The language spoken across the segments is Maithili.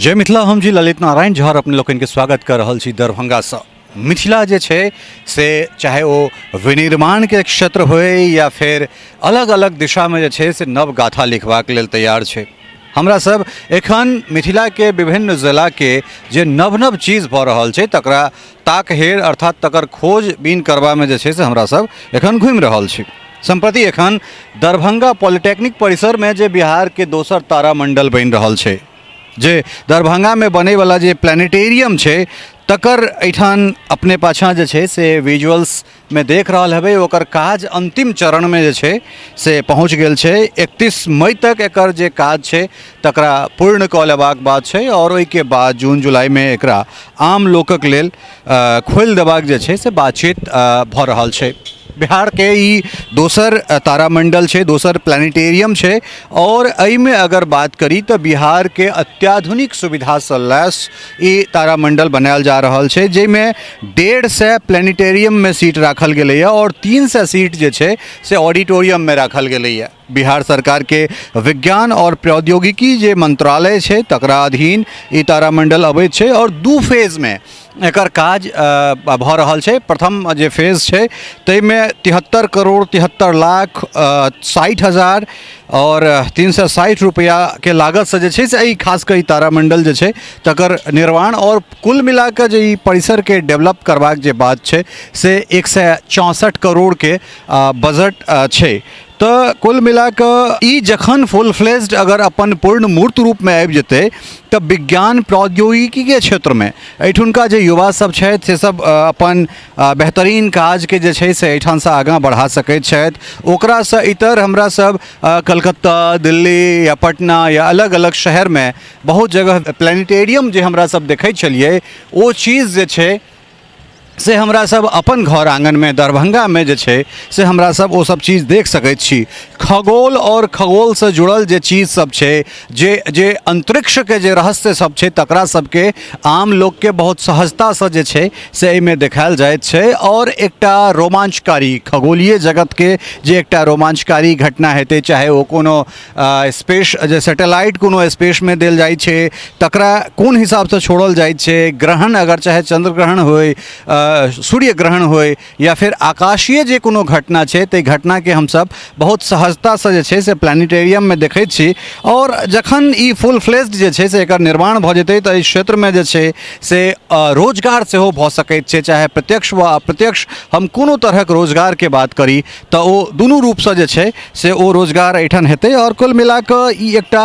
जय मिथिला। हम जी ललित नारायण झा अपने लोकनिके स्वागत कर रहल छी दरभंगासँ। मिथिला जे छै से चाहे ओ विनिर्माणके क्षेत्र होय या फेर अलग अलग दिशामे जे छै से नव गाथा लिखबाक लेल तैयार छै। हमरा सब एखन मिथिलाके विभिन्न जिलाके जे नव नव चीज भऽ रहल छै तकरा ताक हेर अर्थात तकर खोजबीन करबामे जे छै से हमरा सब एखन घुमि रहल छी। सम्प्रति एखन दरभंगा पॉलिटेक्निक परिसरमे जे बिहारके दोसर तारामण्डल बनि रहल छै, जे दरभंगामे बनैवला जे प्लानिटेरियम छै तकर एहिठाम अपने पाछाँ जे छै से विजुअल्समे देख रहल हेबै, ओकर काज अन्तिम चरणमे जे छै से पहुँच गेल छै। 31 मई तक एकर जे काज छै तकरा पूर्ण कऽ लेबाक बात छै आओर ओहिके बाद जून जुलाइमे एकरा आम लोकक लेल खोलि देबाक जे छै से बातचीत भऽ रहल छै। बिहारके ई दोसर तारामण्डल छै, दोसर प्लानिटेरियम छै आओर एहिमे अगर बात करी तऽ बिहारके अत्याधुनिक सुविधासँ लैस ई तारामण्डल बनायल जा रहल छै, जाहिमे 150 प्लानिटेरियममे सीट राखल गेलैए आओर 300 सीट जे छै से ऑडिटोरियममे राखल गेलैए। बिहार सरकारके विज्ञान आओर प्रौद्योगिकी जे मंत्रालय छै तकरा अधीन ई तारामण्डल अबैत छै आओर 2 फेजमे एकर काज भऽ रहल छै। प्रथम जे फेज छै ताहिमे 73 करोड़ 73 लाख 60 हजार आओर 360 रुपैआके लागतसँ जे छै से एहि खास कऽ ई तारामण्डल जे छै तकर निर्माण आओर कुल मिलाकऽ जे ई परिसरके डेवलप करबाक जे बात छै से 164 करोड़के बजट छै। तऽ कुल मिलाकऽ ई जखन फुल फ्लेज्ड अगर अपन पूर्ण मूर्त रूपमे आबि जेतै तऽ विज्ञान प्रौद्योगिकीके क्षेत्रमे एहिठुनका जे युवा सब छथि से सब अपन बेहतरीन काजके जे छै से एहिठामसँ आगाँ बढ़ा सकैत छथि। ओकरासँ इतर हमरा सब कलकत्ता, दिल्ली या पटना या अलग अलग शहरमे बहुत जगह प्लानिटेरियम जे हमरा सब देखै छलियै ओ चीज जे छै से हमरा सब अपन घर आङ्गनमे दरभङ्गामे जे छै से हमरा सब ओ सब चीज देख सकैत छी। खगोल आओर खगोलसँ जुड़ल जे चीज सब छै, जे जे अन्तरिक्षके जे रहस्य सब छै तकरा सबके आम लोकके बहुत सहजतासँ जे छै से एहिमे देखायल जाइत छै आओर एकटा रोमाञ्चकारी खगोलीय जगतके जे एकटा रोमाञ्चकारी घटना हेतै, चाहे ओ कोनो स्पेस जे सैटेलाइट कोनो स्पेसमे देल जाइ छै तकरा कोन हिसाबसँ छोड़ल जाइ छै, ग्रहण अगर चाहे चन्द्र ग्रहण होइ, सूर्य ग्रहण होइ या फेर आकाशीय जे कोनो घटना छै ताहि घटनाके हमसब बहुत सहजतासँ जे छै से प्लानिटेरियममे देखै छी। आओर जखन ई फुल फ्लेज्ड जे छै से एकर निर्माण भऽ जेतै तऽ एहि क्षेत्रमे जे छै से रोजगार सेहो भऽ सकैत छै, चाहे प्रत्यक्ष वा अप्रत्यक्ष हम कोनो तरहक रोजगारके बात करी तऽ ओ दुनू रूपसँ जे छै से ओ रोजगार एहिठाम हेतै। आओर कुल मिलाकऽ ई एकटा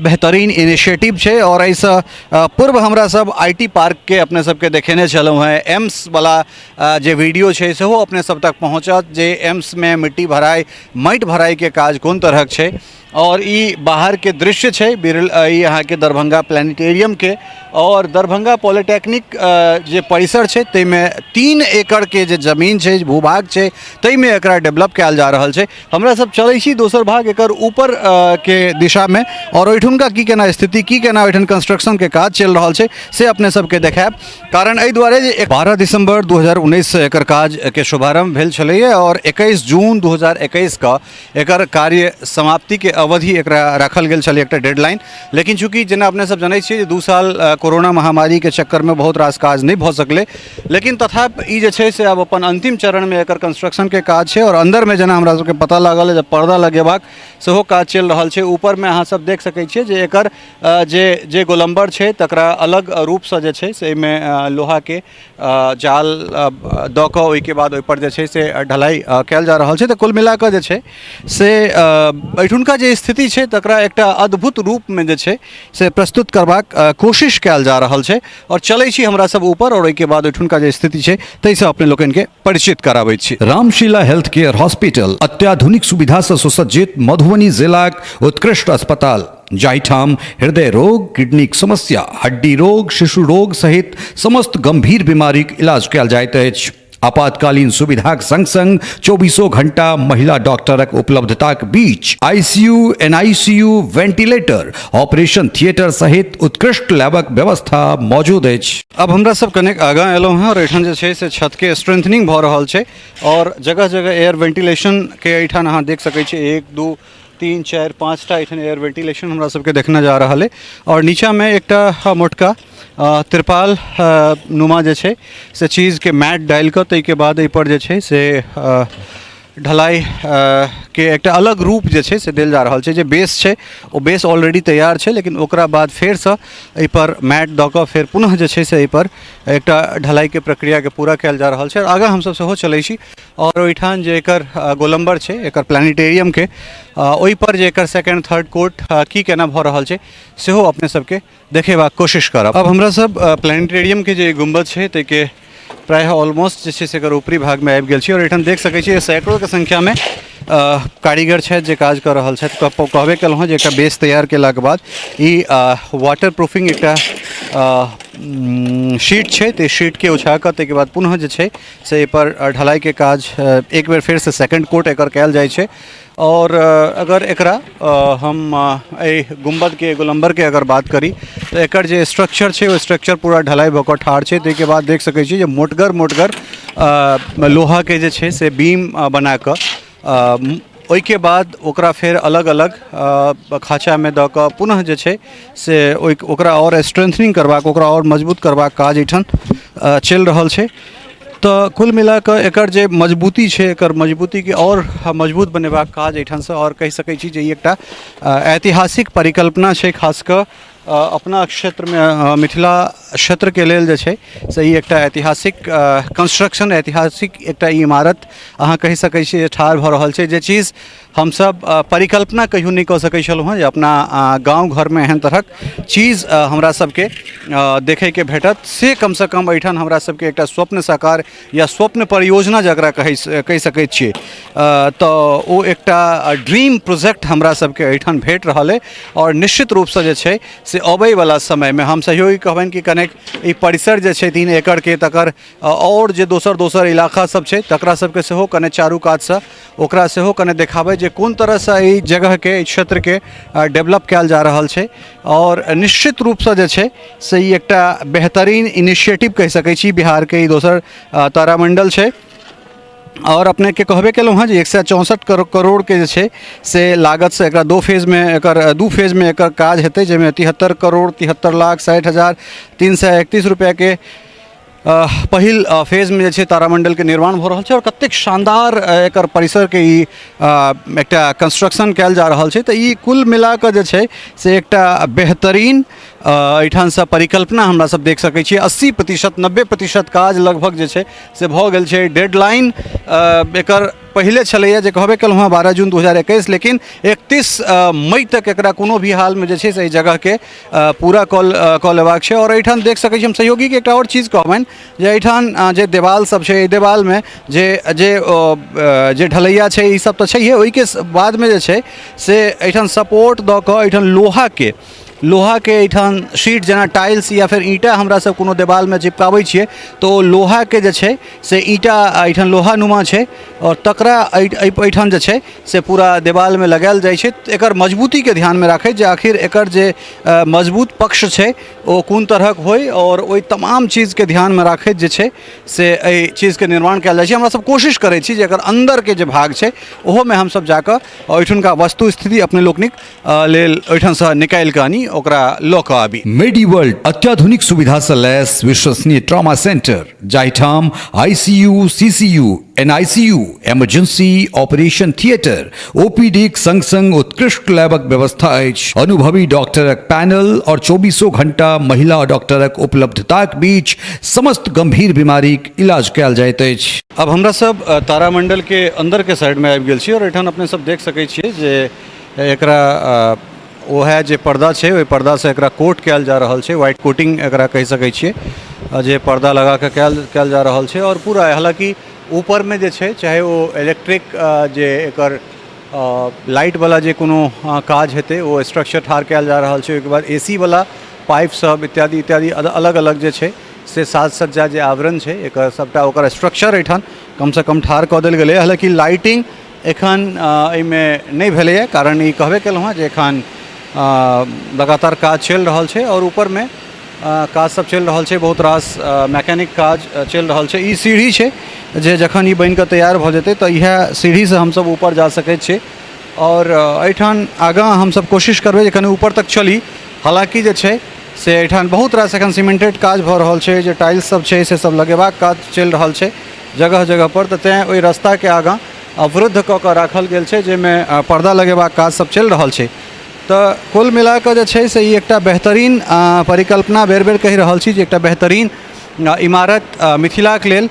बेहतरीन इनिशिएटिव छै। आओर एहिसँ पूर्व हमरा सब I T पार्कके अपने सबके देखेने छलहुँ हेँ, एम्सवला जे वीडियो छै सेहो अपने सब तक पहुँचत जे एम्समे मिट्टी भराइ माटि भराइके काज कोन तरहक छै। आओर ई बाहरके दृश्य छै बिरल ई अहाँके दरभंगा प्लानिटेरियमके आओर दरभंगा पॉलिटेक्निक जे परिसर छै ताहिमे 3 एकड़के जे जमीन छै, भूभाग छै, ताहिमे एकरा डेवलप कयल जा रहल छै। हमरा सब चलै छी दोसर भाग एकर ऊपर के दिशामे आओर ओहिठुनका की केना स्थिति, की केना ओहिठाम कंस्ट्रक्शनके काज चलि रहल छै से अपने सबके देखायब। कारण एहि दुआरे जे 12 दिसम्बर 2019 एकर काजके शुभारम्भ भेल छलैए आओर 21 जून 2021 के एकर कार्य समाप्तिके अवधि एकरा राखल गेल छलै, एकटा डेडलाइन। लेकिन चूँकि जेना अपने सब जनै छियै जे 2 साल कोरोना महामारीके चक्करमे बहुत रास काज नहि भऽ सकलै, लेकिन तथापि ई जे छै से आब अपन अन्तिम चरणमे एकर कंस्ट्रक्शनके काज छै। आओर अन्दरमे जेना हमरा सबके पता लागल जे पर्दा लगेबाक सेहो काज चलि रहल छै। ऊपरमे अहाँ सब देख सकै छियै जे एकर जे जे गोलम्बर छै तकरा अलग रूपसँ जे छै से एहिमे लोहाके जाल दऽ कऽ ओहिके बाद ओहिपर जे छै से ढलाइ कयल जा रहल छै। तऽ कुल मिलाकऽ जे छै से एहिठुनका जे स्थिति छै तकरा एकटा अद्भुत रूपमे जे छै से प्रस्तुत करबाक कोशिश कयल जा रहल छै। आओर चलै छी हमरा सब ऊपर आओर ओहिके बाद ओहिठुनका जे स्थिति छै ताहिसँ अपने लोकनिके परिचित कराबै छी। रामशिला हेल्थ केयर हॉस्पिटल अत्याधुनिक सुविधासँ सुसज्जित मधुबनी जिलाक उत्कृष्ट अस्पताल, जाहिठाम हृदय रोग, किडनीक समस्या, हड्डी रोग, शिशु रोग सहित समस्त गंभीर बीमारीक इलाज कयल जाइत अछि। आपातकालीन सुविधाक संग संग 24 घंटा महिला डॉक्टरक उपलब्धताक बीच ICU, NICU, ventilator, operation theatre सहित उत्कृष्ट लैबक व्यवस्था मौजूद अछि। अब हमरा सब कनेक आगाँ एलहुँ हँ और एहिठाम जे छै से छतके स्ट्रेंथनिंग भऽ रहल छै और जगह जगह एयर वेंटिलेशनके एहिठाम अहाँ देख सकै छी 1 2 3 4 5टा एहिठाम एयर वेंटिलेशन हमरा सबके देखना जा रहल अइ। आओर नीचाँमे एकटा मोटका तिरपाल नुमा जे छै से चीजके मैट डालि कऽ ताहिके बाद एहिपर जे छै से ढलाई के एकटा अलग रूप जे छै से देल जा रहल छै। जे बेस छै ओ बेस ऑलरेडी तैयार छै, लेकिन ओकरा बाद फेरसँ एहिपर मैट दऽ कऽ फेर पुनः जे छै से एहिपर एकटा ढलाइके प्रक्रियाके पूरा कयल जा रहल छै। आओर आगाँ हमसब सेहो चलै छी आओर ओहिठाम जे एकर गोलम्बर छै एकर प्लानिटेरियमके, ओहिपर जे एकर सेकेंड थर्ड कोट की केना भऽ रहल छै सेहो अपने सबके देखेबाक कोशिश करब। अब हमरा सब प्लानिटेरियमके जे गुम्बद छै ताहिके प्रायः ऑलमोस्ट जे छै से एकर ऊपरी भागमे आबि गेल छी। आओर एहिठाम देख सकै छी सैकड़ोके संख्यामे कारीगर छथि जे काज कऽ रहल छथि। कहबे केलहुँ हँ जे एकटा बेस तैयार केलाके बाद ई वाटर प्रूफिंग एकटा शीट छै, तऽ शीटके ओछा कऽ ताहिके बाद पुनः जे छै से एहिपर ढलाइके काज एक बेर फेरसँ सेकंड कोट एकर कयल जाइ छै। आओर अगर एकरा हम एहि गुम्बदके गोलम्बरके अगर बात करी तऽ एकर जे स्ट्रक्चर छै ओ स्ट्रक्चर पूरा ढलाइ भऽ कऽ ठाढ़ छै। ताहिके बाद देख सकै छी जे मोटगर मोटगर लोहाके जे छै से बीम बना कऽ ओहिके बाद ओकरा फेर अलग अलग खाँचामे दऽ कऽ पुनः जे छै से ओहि ओकरा आओर स्ट्रेंथनिंग करबाक, ओकरा आओर मजबूत करबाक काज एहिठाम चलि रहल छै। तऽ कुल मिला कऽ एकर जे मजबूती छै, एकर मजबूतीके आओर मजबूत बनेबाक काज एहिठामसँ, आओर कहि सकै छी जे ई एकटा ऐतिहासिक परिकल्पना छै। खास कऽ अपना क्षेत्रमे मिथिला क्षेत्रके लेल जे छै से ई एकटा ऐतिहासिक कंस्ट्रक्शन, ऐतिहासिक एकटा ई इमारत अहाँ कहि सकै छी जे ठाढ़ भऽ रहल छै। जे चीज हमसब परिकल्पना कहियो नहि कऽ सकै छलहुँ हँ जे अपना गाँव घरमे एहन तरहक चीज हमरा सबके देखैके भेटत, से कमसँ कम एहिठाम हमरा सबके एकटा स्वप्न साकार या स्वप्न परियोजना जकरा कहि सकै छियै, तऽ ओ एकटा ड्रीम प्रोजेक्ट हमरा सबके एहिठाम भेट रहल अइ। आओर निश्चित रूपसँ जे छै से अबैवला समयमे हम सहयोगी कहबनि कि कनेक ई परिसर जे छै 3 एकड़के, तकर आओर जे दोसर दोसर इलाका सब छै तकरा सबके सेहो कने चारू कातसँ ओकरा सेहो कने देखाबै जे कोन तरहसँ एहि जगहके, एहि क्षेत्रके डेवलप कयल जा रहल छै। आओर निश्चित रूपसँ जे छै से ई एकटा बेहतरीन इनिशिएटिव कहि सकै छी बिहारके ई दोसर तारामण्डल छै। आओर अपनेके कहबे केलहुँ हँ जे 164 करोड़के जे छै से लागतसँ एकरा दो फेजमे एकर दू फेजमे एकर काज हेतै, जाहिमे 73 करोड़ 73 लाख 60 हजार 331 रुपैआके पहिल फेजमे जे छै तारामण्डलके निर्माण भऽ रहल छै। आओर कतेक शानदार एकर परिसरके ई एकटा कंस्ट्रक्शन कयल जा रहल छै। तऽ ई कुल मिलाकऽ जे छै से एकटा बेहतरीन एहिठामसँ परिकल्पना हमरा सब देख सकै छियै। 80% 90% काज लगभग जे छै से भऽ गेल छै। डेडलाइन एकर पहिले छलैए जे कहबे केलहुँ हँ 12 जून 2021, लेकिन 31 मई तक एकरा कोनो भी हालमे जे छै से एहि जगहके पूरा कऽ लेबाक छै। आओर एहिठाम देख सकै छी हम सहयोगीके एकटा आओर चीज कहबनि जे एहिठाम जे देवाल सब छै, एहि देवालमे जे जे जे ढलैया छै ई सब तऽ छैहे, ओहिके बादमे जे छै से एहिठाम सपोर्ट दऽ कऽ एहिठाम लोहाके एहिठाम शीट जेना टाइल्स या फेर ईंटा हमरा सब कोनो देवालमे चिपकाबै छियै तऽ ओ लोहाके जे छै से ईंटा एहिठाम लोहा नुमा छै आओर तकरा एहिठाम जे छै से पूरा देवालमे लगायल जाइ छै। एकर मजबूतीके ध्यानमे राखैत जे आखिर एकर जे मजबूत पक्ष छै ओ कोन तरहक होइ, आओर ओहि तमाम चीजके ध्यानमे राखैत जे छै से एहि चीजके निर्माण कयल जाइ छै। हमरा सब कोशिश करै छी जे एकर अन्दरके जे भाग छै ओहोमे हमसब जाकऽ ओहिठुनका वस्तु स्थिति अपने लोकनिक लेल ओहिठामसँ निकालि कऽ आनी, ओकरा लऽ कऽ आबी। मेडी वर्ल्ड अत्याधुनिक सुविधा सँ लैस विश्वसनीय ट्रॉमा सेंटर, जाहिठाम ICU, CCU, NICU, emergency operation theatre, ओपीडीक संग संग उत्कृष्ट लैबक व्यवस्था अछि। अनुभवी डॉक्टरक पैनल और चौबीसों घंटा महिला डॉक्टरक उपलब्धताक बीच समस्त गंभीर बीमारीक इलाज कयल जाइत अछि। अब हमरा सब तारामंडल के अंदर के साइड में आबि गेल छी और एहिठाम अपने सब देख सकै छियै जे एकरा ओएह जे पर्दा छै ओहि पर्दासँ एकरा कोट कयल जा रहल छै, व्हाइट कोटिंग एकरा कहि सकै छियै, जे पर्दा लगा कऽ कयल जा रहल छै। आओर पूरा हालाँकि ऊपरमे जे छै चाहे ओ इलेक्ट्रिक जे एकर लाइटवला जे कोनो काज हेतै ओ स्ट्रक्चर ठाढ़ कयल जा रहल छै। ओहिके बाद ए सी वला पाइप सब इत्यादि इत्यादि अलग अलग जे छै से साज सज्जा जे आवरण छै एकर सबटा ओकर स्ट्रक्चर एहिठाम कमसँ कम ठाढ़ कऽ देल गेलै। हालाँकि लाइटिंग एखन एहिमे नहि भेलैए, कारण ई कहबे केलहुँ हँ जे एखन लगातार काज चलि रहल छै आओर ऊपरमे काज सब चलि रहल छै, बहुत रास मैकेनिक काज चलि रहल छै। ई सीढ़ी छै जे जखन ई बनिकऽ तैयार भऽ जेतै तऽ इएह सीढ़ीसँ हमसब ऊपर जा सकै छी। आओर एहिठाम आगाँ हमसब कोशिश करबै जे कनि ऊपर तक चली। हालाँकि जे छै से एहिठाम बहुत रास एखन सीमेंटेड काज भऽ रहल छै, जे टाइल्स सब छै से सब लगेबाक काज चलि रहल छै जगह जगहपर, तऽ तेँ ओहि रस्ताके आगाँ अवरुद्ध कऽ कऽ राखल गेल छै, जाहिमे पर्दा लगेबाक काज सब चलि रहल छै। तऽ कुल मिलाकऽ जे छै से ई एकटा बेहतरीन परिकल्पना, बेर बेर कहि रहल छी जे एकटा बेहतरीन इमारत मिथिलाके लेल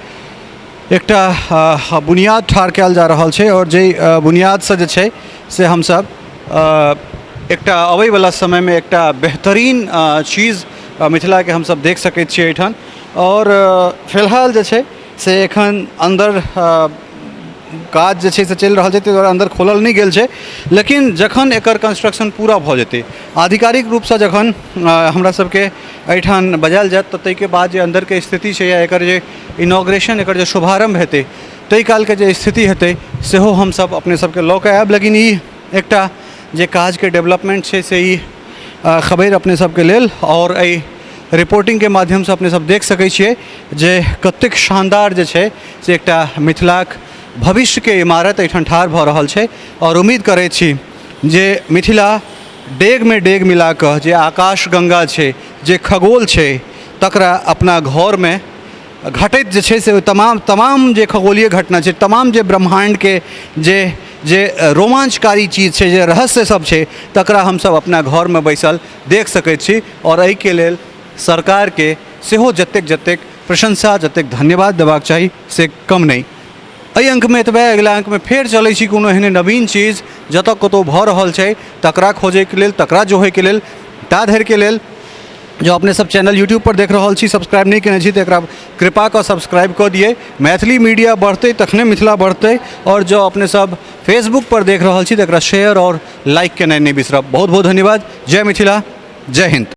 एकटा बुनियाद ठाढ़ कयल जा रहल छै, आओर जाहि बुनियादसँ जे छै से हमसभ एकटा अबैवला समयमे एकटा बेहतरीन चीज मिथिलाके हमसभ देख सकै छियै एहिठाम। आओर फिलहाल जे छै से एखन अन्दर काज जे छै से चलि रहल छै, ताहि दुआरे अन्दर खोलल नहि गेल छै, लेकिन जखन एकर कंस्ट्रक्शन पूरा भऽ जेतै, आधिकारिक रूपसँ जखन हमरा सबके एहिठाम बजायल जायत, तऽ ताहिके बाद जे अन्दरके स्थिति छै या एकर जे इनॉग्रेशन, एकर जे शुभारम्भ हेतै, ताहि कालके जे स्थिति हेतै सेहो हमसब अपने सबके लऽ कऽ आयब। लेकिन ई एकटा जे काजके डेवलपमेन्ट छै से ई खबरि अपने सबके लेल, आओर एहि रिपोर्टिंगके माध्यमसँ अपने सब देख सकै छियै जे कतेक शानदार जे छै से एकटा मिथिलाक भविष्यके इमारत एहिठाम ठाढ़ भऽ रहल छै। आओर उम्मीद करै छी जे मिथिला डेगमे डेग मिलाकऽ जे आकाश गङ्गा छै, जे खगोल छै, तकरा अपना घरमे घटैत जे छै से ओहि तमाम तमाम जे खगोलीय घटना छै, तमाम जे ब्रह्माण्डके जे जे रोमाञ्चकारी चीज छै, जे रहस्य सब छै, तकरा हमसब अपना घरमे बैसल देख सकै छी। आओर एहिके लेल सरकारके सेहो जतेक जतेक प्रशंसा, जतेक धन्यवाद देबाक चाही से कम नहि। एहि अङ्कमे एतबे, अगिला अङ्कमे फेर चलै छी कोनो एहने नवीन चीज जतऽ कतहु भऽ रहल छै तकरा खोजैके लेल, तकरा जोहैके लेल। ता धरिके लेल जो अपने सब चैनल यूट्यूब पर देख रहल छी, सब्सक्राइब नहि केने छी तऽ एकरा कृपा कऽ सब्सक्राइब कऽ दियै। मैथिली मीडिया बढ़तै तखने मिथिला बढ़तै। आओर जँ अपने सब फेसबुक पर देख रहल छी तऽ एकरा शेयर आओर लाइक केनाइ नहि बिसरब। बहुत बहुत धन्यवाद। जय मिथिला, जय हिन्द।